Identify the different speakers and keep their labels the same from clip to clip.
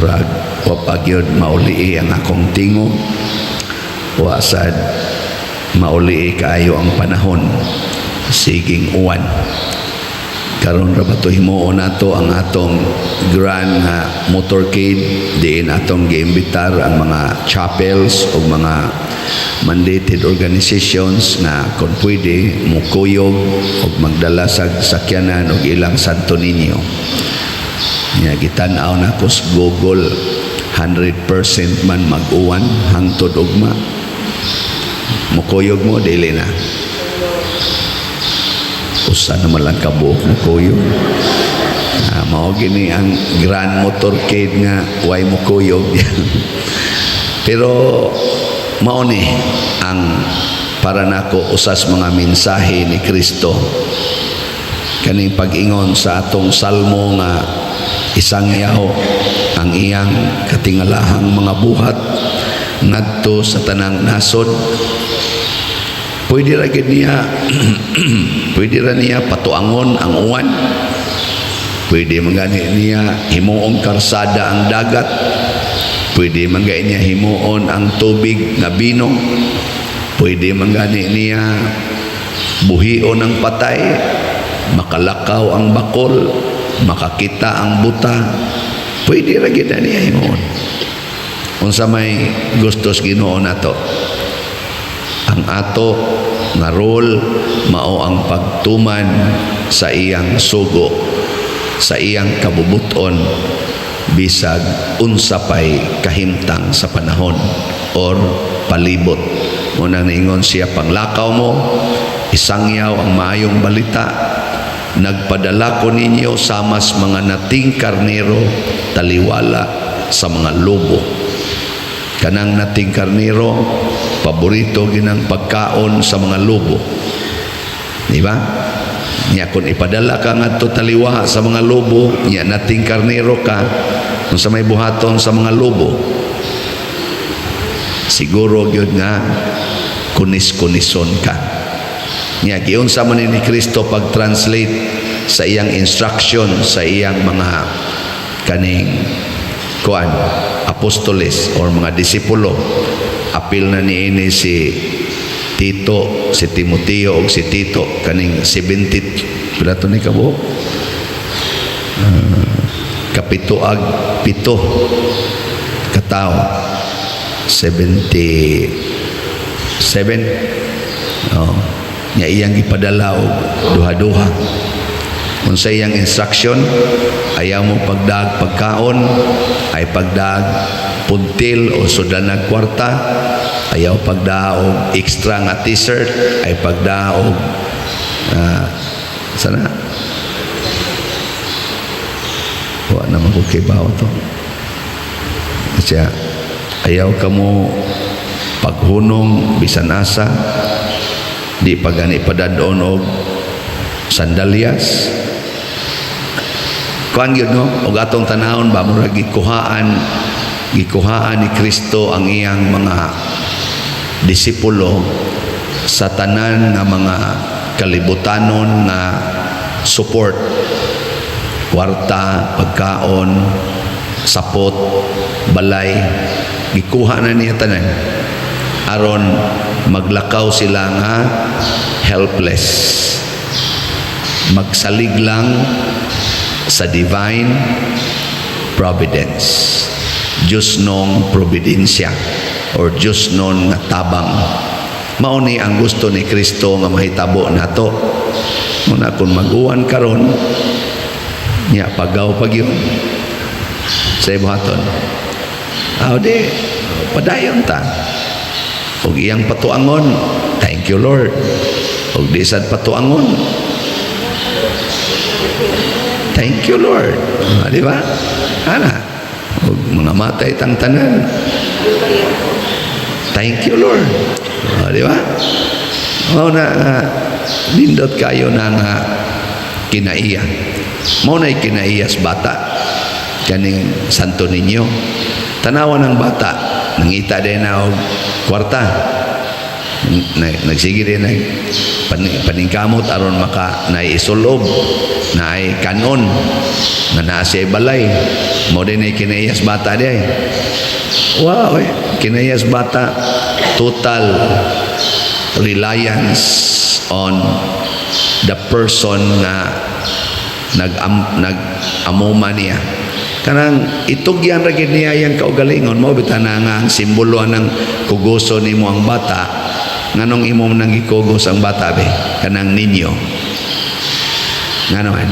Speaker 1: Murag wa pa gyud maulii ang akong tingog. Wa sad maulii kaayo ang panahon. Siging uwan. Karon ra ba to himuon nato ang atong grand nga motorcade, diin atong giimbitar ang mga chapels o mga mandated organizations nga kung pwede mukuyog og magdala sa sakyanan og ilang Santo Niño. Nya gitan-aw nako sa Google, 100% man mag-uwan hangtod ugma. Mukuyog mo, dili na? Usa naman lang kabuok mukuyog. Ah, mao gini ang grand motorcade nga way mukuyog. Pero mao ni ang para nako usas mga mensahe ni Kristo, kaning pag-ingon sa atong salmo nga isangyaw ang iyang katingalahang mga buhat ngadto sa tanang nasod. Pwede ra gid niya, pwede ra niya patuangon ang uwan, pwede man gani niya himuong karsada ang dagat, pwede man gani niya himuon ang tubig nga bino, pwede man gani niya buhion ang patay, makalakaw ang bakol, makakita ang buta. Pwede ra gid na niya himuon. Unsa may gustos Ginoo nato? Ang ato nga role mao ang pagtuman sa iyang sugo, sa iyang kabubuton, bisag unsa pay kahimtang sa panahon or palibot. Unang niingon siya, "Panglakaw mo, isangyaw ang maayong balita. Nagpadala ko ninyo samas mga nating karnero taliwala sa mga lobo." Kanang nating karnero, paborito ginang pagkaon sa mga lobo, di ba? Nya kung ipadala ka ngadto taliwa sa mga lobo, nya nating karnero ka, unsa may buhaton sa mga lobo? Siguro gyud nga kunis-kunison ka. Nya giunsa man ni Kristo pag-translate sa iyang instruction sa iyang mga kaning kuan apostoles or mga disipulo. Apil na niini si Tito, si Timoteo ug si Tito, kaning 70 pila to ni kabuok? Kapito ag pito katawo, 77. Oh, nya iyang gipadala og duha-duha. Unsa iyang instruction? Ayaw mo pagdag pagkaon, ay pagdag puntil o sudanag kwarta, ayaw pagdaog extra nga t-shirt, ay pagdaog sana wa naman ko kibaw to siya. Ayaw ka mo paghunong bisan asa, di pa gani padadon og sandalyas. Kuan gyud, no? Og atong tanawon ba, murag gikuhaan gikuhaan ni Kristo ang iyang mga disipulo sa tanan nga mga kalibutanon nga support, kwarta, pagkaon, sapot, balay. Gikuha na niya tanan aron maglakaw sila nga helpless, magsalig lang sa divine providence, Diyos nong providensya or Diyos non nga tabang. Mao ni ang gusto ni Kristo nga mahitabo nato. Muna kung mag-uwan karon, nya pagaw pag yun sa ibuhaton, aw di padayon ta. Ug iyang patuangon, thank you, Lord. Ug di sad patuangon, thank you, Lord. Ah, di ba? Ana ug mga matay tang tanan, thank you, Lord. Ah, di ba? Mao na nga nindot kayo na nga kinaiya. Mao na'y kinaiyas bata, kaning Santo Niño. Tanawan ng bata, nangita din na og kwarta. Nagsige din nag paningkamot aron maka naisulob, naay kanon nga naa siya balay. Mao din ay kinaiyas bata di ay. Wow, eh. Kinaiya sa bata, total reliance on the person nga nag-amuma niya. Kanang itugyan ra gid niya yang kaugalingon. Mao bitaw na nga ang simbolo ng kugoso nimo ang bata. Nganong imo nang gikugos ang bata be? Kanang ninyo, ngano man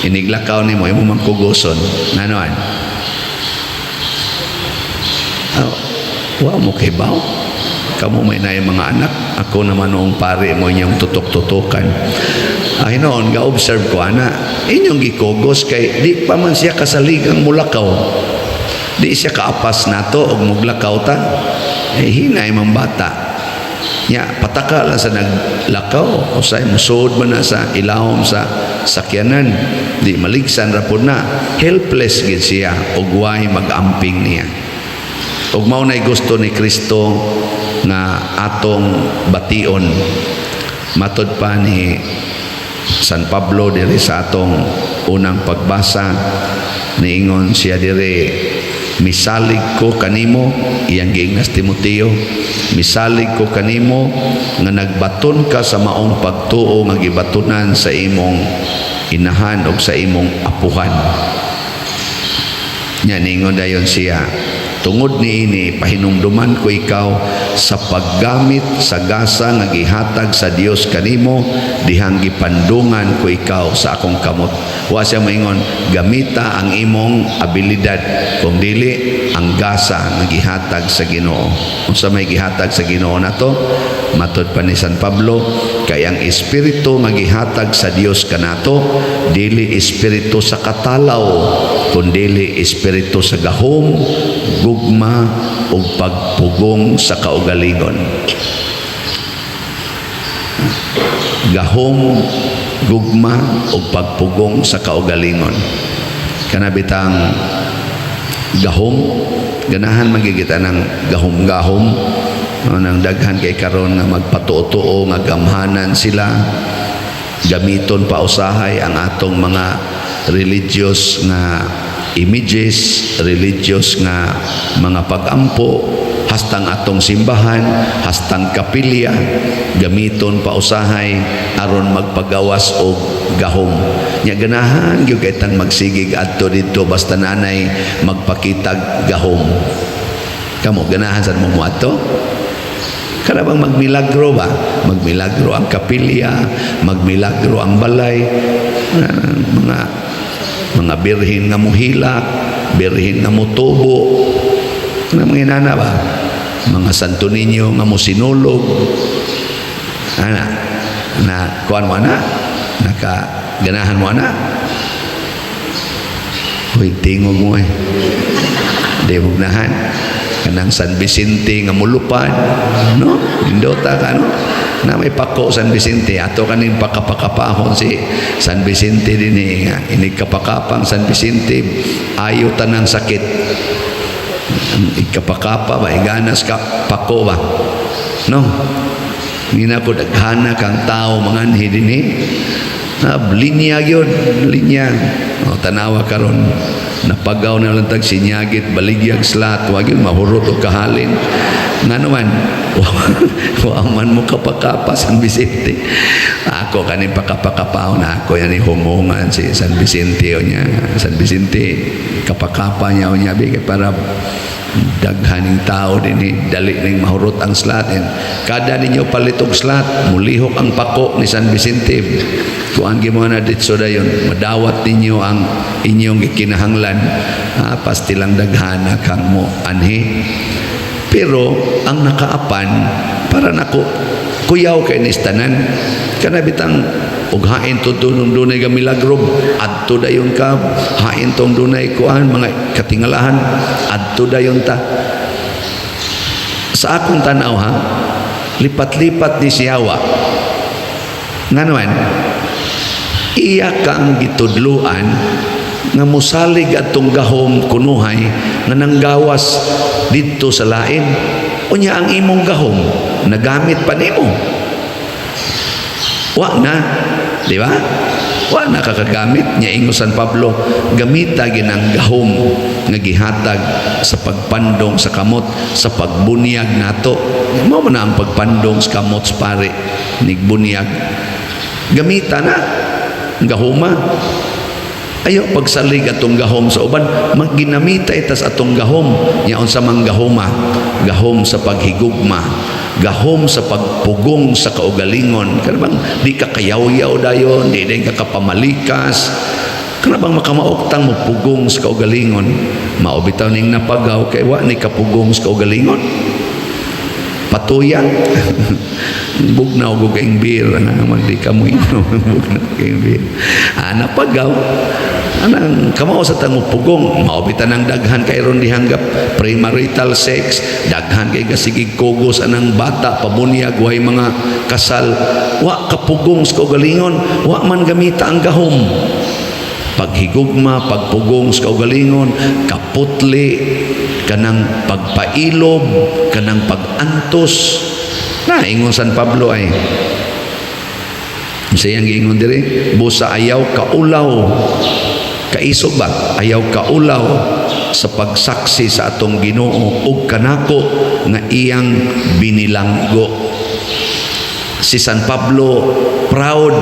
Speaker 1: iniglakaw nimo, imo mang kugoson? Ngano man? Oh, wa mo kibaw. Kamo may na mga anak. Ako naman noong pare mo inyong tutok-tutukan. Ay noon, ga-observe ko ana. Inyong gikugos kay di pa man siya kasaligang mulakaw. Di siya kaapas nato og muglakaw ta. Eh, hinay man bata. Nya, pataka lang sa naglakaw. Usay, musuod man na sa ilawom sa sakyanan. Di maligsan ra pod na. Helpless gid siya og way mag-amping niya. Ug mao nay gusto ni Kristo nga atong bation. Matod pa ni San Pablo diri sa atong unang pagbasa, niingon siya diri, "Misalig ko kanimo," iyang giingnas Timoteo, "misalig ko kanimo nga nagbaton ka sa maong pagtuo nga gibatonan sa imong inahan ug sa imong apuhan." Nya ningon dayon siya, "Tungod niini pahinumduman ko ikaw sa paggamit sa gasa nga gihatag sa Dios kanimo dihang gipandungan ko ikaw sa akong kamot." Wa siya moingon gamita ang imong abilidad, kung dili ang gasa nga gihatag sa Ginoo. Unsa may gihatag sa Ginoo nato? Matod pa ni San Pablo, kay ang espiritu nga gihatag sa Dios kanato dili espiritu sa katalaw, kundili espiritu sa gahom, gugma ug pagpugong sa kaugalingon. Gahom, gugma ug pagpugong sa kaugalingon. Kana bitang gahom, ganahan magigita ng gahom-gahom, no, nang daghan kay karon nga magpatuo-tuo nga gamhanan sila, gamiton pa usahay ang atong mga religious nga images, religious nga mga pagampo, hastang atong simbahan, hastang kapilya, gamiton pa usahay aron magpagawas og gahom. Nya ganahan gyud kay tang magsigig adto didto basta nanay magpakitag gahom. Kamo, ganahan sad mo moadto? Kana bang magmilagro ba? Magmilagro ang kapilya, magmilagro ang balay, mga birhen nga muhilak, birhen nga mutubo. Ano mga inana ba? Mga Santo Niño nga mosinulog. Ana, na kuan mo ana? Naka ganahan mo ana? Hoy, tingog mo eh. Di mo ganahan. Kanang San Vicente nga mulupad, no? Lindota ka, no? Na may pako San Vicente, ato kaning pakapakapahon si San Vicente din eh, nga inig kapakapang San Vicente, ayo tanang sakit. Ang ikapakapa ba, iganas ka pako ba? No? Ngina ko daghana kang tao manganhi dinhi. Na linya gyud, linya. O, tanawa karon, napagaw na lang tag sinyagit baligyag slot, wa gyud mahurot og kahalin. Ngano man, wa man mo kapakapa San Vicente. Ako kaning pakapakapaw na ako yan hungungan si San Vicente o niya. San Vicente kapakapa niya o niya bi kay para daghaning tao din eh, dali ning mahurot ang slot. And kada ninyo palit og slot, mulihok ang pako ni San Vicente. Kuan gyud mo na ditso dayon, madawat ninyo ang inyong gikinahanglan. Ah, pastilang daghana kang mo anhi. Pero ang nakaapan para nako kuyaw kay ni tanan. Kana bitang og hain to dunong dunay ga milagro, adto dayon ka. Hain tong dunay kuan mga katingalahan, adto dayon ta. Sa akong tanaw ha, lipat-lipat ni siyawa. Ngano man, iya kang gitudluan nga musalig atong gahom kunuhay nga nanggawas didto sa lain. Unya ang imong gahom, nagamit pa nimo? Wa na, di ba? Wa na kakagamit niya. Ingon San Pablo, gamita ginang gahom nga gihatag sa pagpandong sa kamot, sa pagbunyag nato. Mao man na ang pagpandong sa kamot sa pare, nigbunyag. Gamita na ang gahoma. Ayaw pagsalig atong gahom sa uban, magginamita itas atong gahom. Nya unsa mang gahoma? Gahom sa paghigugma, gahom sa pagpugong sa kaugalingon. Kana bang di ka kayaw-yaw dayon, di din ka kapamalikas. Kana bang makamaoktang mo pugong sa kaugalingon? Mao bitaw ning napagaw kay wa ni kapugong sa kaugalingon. Patuyang bugnaw ko kayong beer na magdi ka mo inom, bugnaw kayong beer. Ah, napagaw anang kamao sa tang pugong. Mao bitan ang daghan kay ron dihanggap premarital sex, daghan kay gasigig kugos anang bata pabunyag, way mga kasal, wa kapugong sa kaugalingon, wa man gamita ang gahom, paghigugma, pagpugong sa kaugalingon, kaputli, kanang pagpailob, kanang pagantos. Na ingon San Pablo ay sayang giingon diri, busa ayaw kaulaw, kaisog ba? Ayaw kaulaw sa pagsaksi sa atong Ginoo ug kanako nga iyang binilanggo. Si San Pablo proud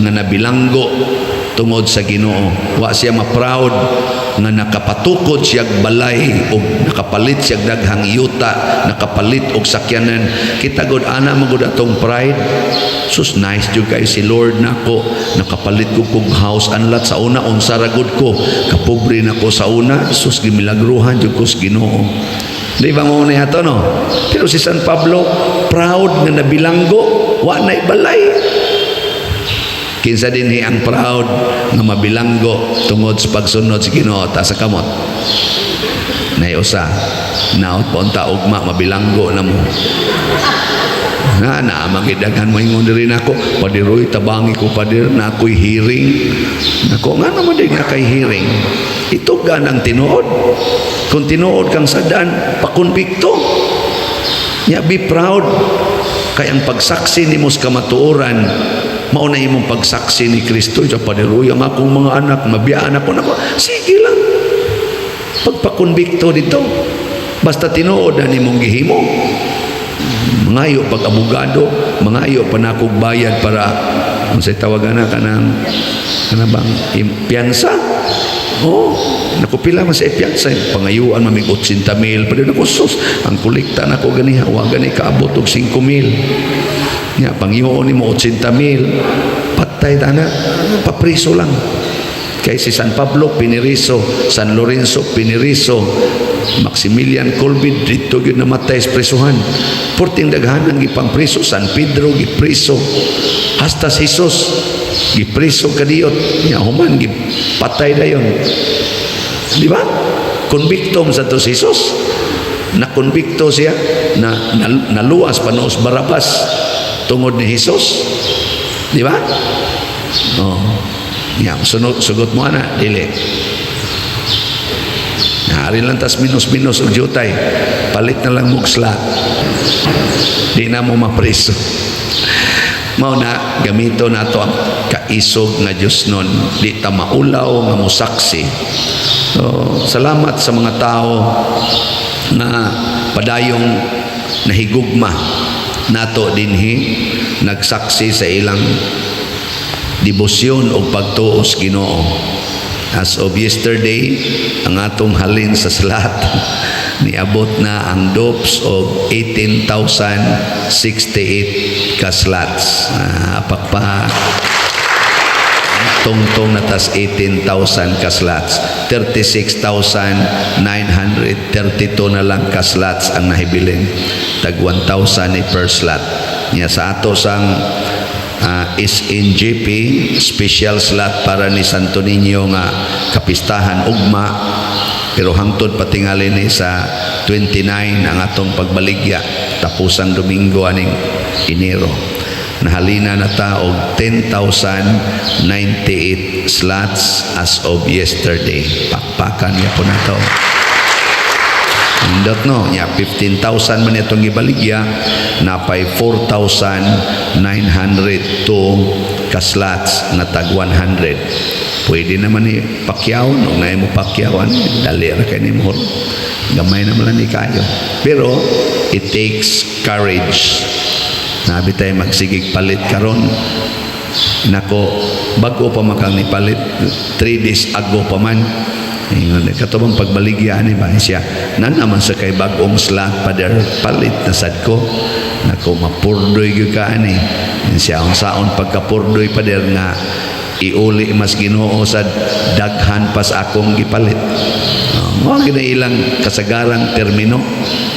Speaker 1: nga nabilanggo tungod sa Ginoo. Wa siya ma-proud nga nakapatukod siya balay og nakapalit siya daghang yuta, nakapalit og sakyanan. Kita gud ana man gud atong pride. Sus, nice jud kay si Lord nako. Nakapalit ko kog house and lot. Sa una, unsa ra gud ko, kapobre nako sa una. Sus, gimilagruhan jud ko sa Ginoo. Di ba mo na ato, no? Pero si San Pablo proud nga nabilanggo, wa na'y balay. Kinsa dinhi ang proud nga mabilanggo tungod sa pagsunod sa Ginoo? Taas sa kamot. Nay usa. Naot pa unta ugma mabilanggo na mo. Na na magidaghan mo ingon diri nako, "Paderoy, tabangi ko, pader, na ako'y hearing." Nako, nga naman din nga kay hearing. Itugan ang tinuod. Kung tinuod kang sadan, pakonbikto. Nya be proud kay ang pagsaksi nimo sa kamatuoran mao na imong pagsaksi ni Kristo. Sa paderoy, ang akong mga anak mabiyaan ako nako. Sige lang. Pagpakonbikto dito. Basta tinuod na nimong gihimo. Mangayo pag abogado, mangayo pa nakog bayad para unsay tawagan na kanang kana bang piyansa. Oh, naku, pila man sa piyansa, pangayuan mamig 80 mil. Pero naku, sus, ang kolekta nako ganiha wa gani kaabot og 5 mil. Nya pangayuon nimo 80 mil. Patay ta na, papriso lang. Kay si San Pablo piniriso, San Lorenzo piniriso, Maximilian Kolbe dito gyud namatay sa presuhan. Porting daghan ang gipangpriso, San Pedro gipriso, hasta si Jesus gipriso kadiyot, nya human gipatay dayon. Di ba? Convictum sa to si Jesus. Na konbikto siya, na naluwas panuos Barabas tungod ni Jesus. Di ba? Oh. Ya, sunod, sugot mo ana, dili. Hari lang tas minus-minus og jutay. Palit na lang mugsla. Di na mo mapriso. Mao na gamito nato ang kaisog nga Dios nun. Di ta maulaw nga mosaksi. So, salamat sa mga tao na padayong nahigugma nato dinhi, nagsaksi sa ilang debosyon o pagtuo sa Ginoo. As of yesterday, ang atong halin sa slot, niabot na ang dopes og 18,068 ka slots. Ah, pakpak. Tungtong na tas 18,000 ka slots. 36,932 na lang ka slots ang nahibilin. Tag 1,000 ni per slot. Nya sa ato sang SNGP special slot para ni Santo Niño nga kapistahan ugma, pero hangtod patingali ni sa 29 ang atong pagbaligya, tapusang Domingo aning Enero, nahalina na ta og 10,098 slots as of yesterday. Pakpakan niya po na to. Nindot, no? Nya 15,000 man itong gibaligya, napay 4,902 ka slots na tag 100. Pwede naman ni Pacquiao, no? Ngay mo Pacquiao, dali ra kay nimo. Gamay naman lang ni kayo. Pero it takes courage. Nabi tayo magsigig palit karon. Nako, bago pa makang nipalit, 3 days ago pa man. Ingon, kato bang pagbaligya ni ba siya? Na naman sa kay bagong slot pa der, palit na sad ko. Nako, mapurdoy gyud ka ani. Siya ang saon pagkapurdoy pa der nga iuli mas Ginoo sa daghan pas akong gipalit. Oh, mao gina ilang kasagarang termino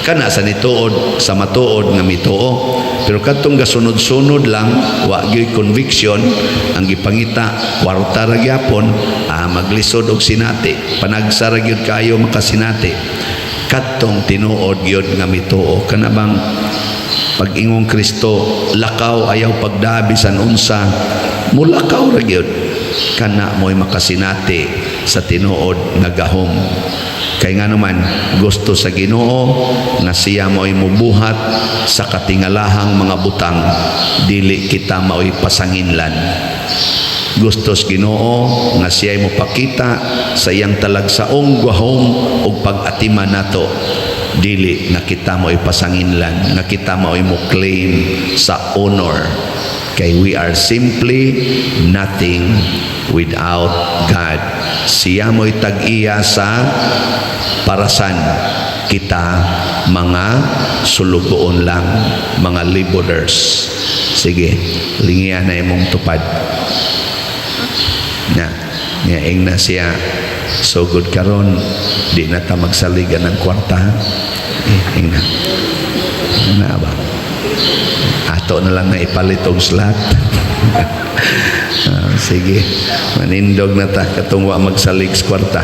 Speaker 1: kana sa nituod sa matuod nga mituo. Pero kadtong gasunod-sunod lang, wa gyud conviction, ang gipangita kwarta ra gyapon, maglisod og sinati, panagsa ra gyud kayo makasinati. Kadtong tinuod gyud nga mituo, kana bang pag-ingong Kristo, "Lakaw, ayaw pagdabi san unsa," mulakaw ra gyud, kana mo'y makasinati sa tinuod nga gahom. Kay nga naman gusto sa Ginoo nga siya mo'y mubuhat sa katingalahang mga butang, dili kita mao'y pasanginlan. Gusto sa Ginoo nga siya mopakita sa iyang talagsaong gahom ug pag-atiman nato, dili nga kita mo'y pasanginlan, nga kita mo'y mo claim sa honor, kay we are simply nothing without God. Siya mo'y tag-iya sa parasan, kita mga sulugoon lang, mga laborers. Sige, lingian na imong tupad na niya. Ingna siya, "Sugod karon di na ta magsaligan ng kwarta." Eh, ingna na ba, ato na lang na ipalit og slot. Ah, sige, manindog na ta katong wa magsalig sa kwarta.